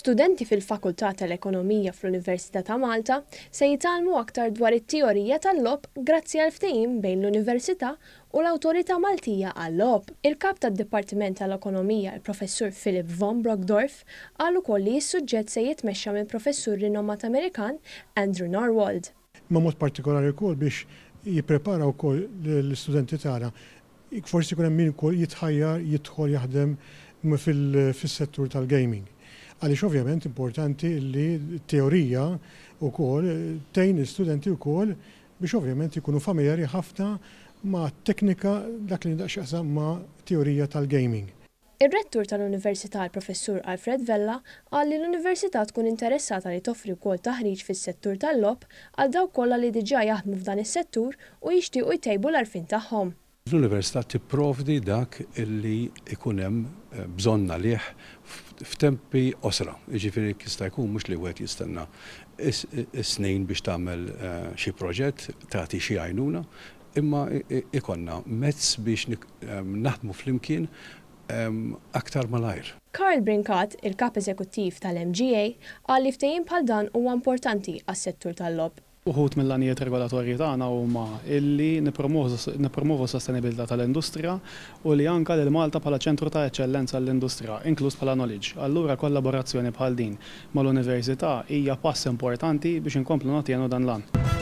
Studenti fil-Fakultà tal-Ekonomija fl-Università ta' Malta se jitgħallmu aktar dwar it-teorija tal-logħob grazzi għal ftehim bejn l-Università u l-Awtorità Maltija għal-Logħob. Il-Kap tad-Dipartiment tal-Ekonomija, il-Professur Philip von Brockdorff, qal ukoll li s-suġġett se jitmexxa minn professur rinomat Amerikan, Andrew Norwald. Ma mod partikolari wkoll biex jipprepara wkoll l-istudenti tagħna, forsi jkun hemm min ukoll jitħajjar jidħol jaħdem fis-settur tal-gaming. Għaliex ovvjament importanti li t-teorija wkoll tgħin l-istudenti wkoll biex ovvjament ikunu familjari ħafna ma' teknika dak li x'jaqsam ma' teorija tal-gaming. Ir-rettur tal-Università, il-Professur Alfred Vella, qal li l-Università tkun interessata li toffri wkoll taħriġ fis-settur tal-logħob għal dawk kollha li diġà jaħdmu f'dan is-settur u jixtiequ jtejbu l-għarfien tagħhom. L-Università tipprovdi dak illi ikun hemm bżonn għalih f'tempi qosra. Jiġifieri jista' jkun mhux li wieħed jistenna is-snin biex tagħmel xi proġett, tagħti xi għajnuna, imma ikollna mezz biex naħdmu flimkien aktar malajr. Karl Brincat, il-kap eżekuttiv tal-MGA, qal li ftehim bħal dan huwa importanti għas-settur tal-logħob. Uħud mill-għanijiet regolatorji tagħna huma illi nippromovu s-sostenibilità tal-industrija u li anka lil Malta bħala ċentru ta' eċċellenza l-industrija, inkluż bħala knowledge. Allura kollaborazzjoni bħal din mal-università hija pass importanti biex inkomplu notjenu dan l-għan.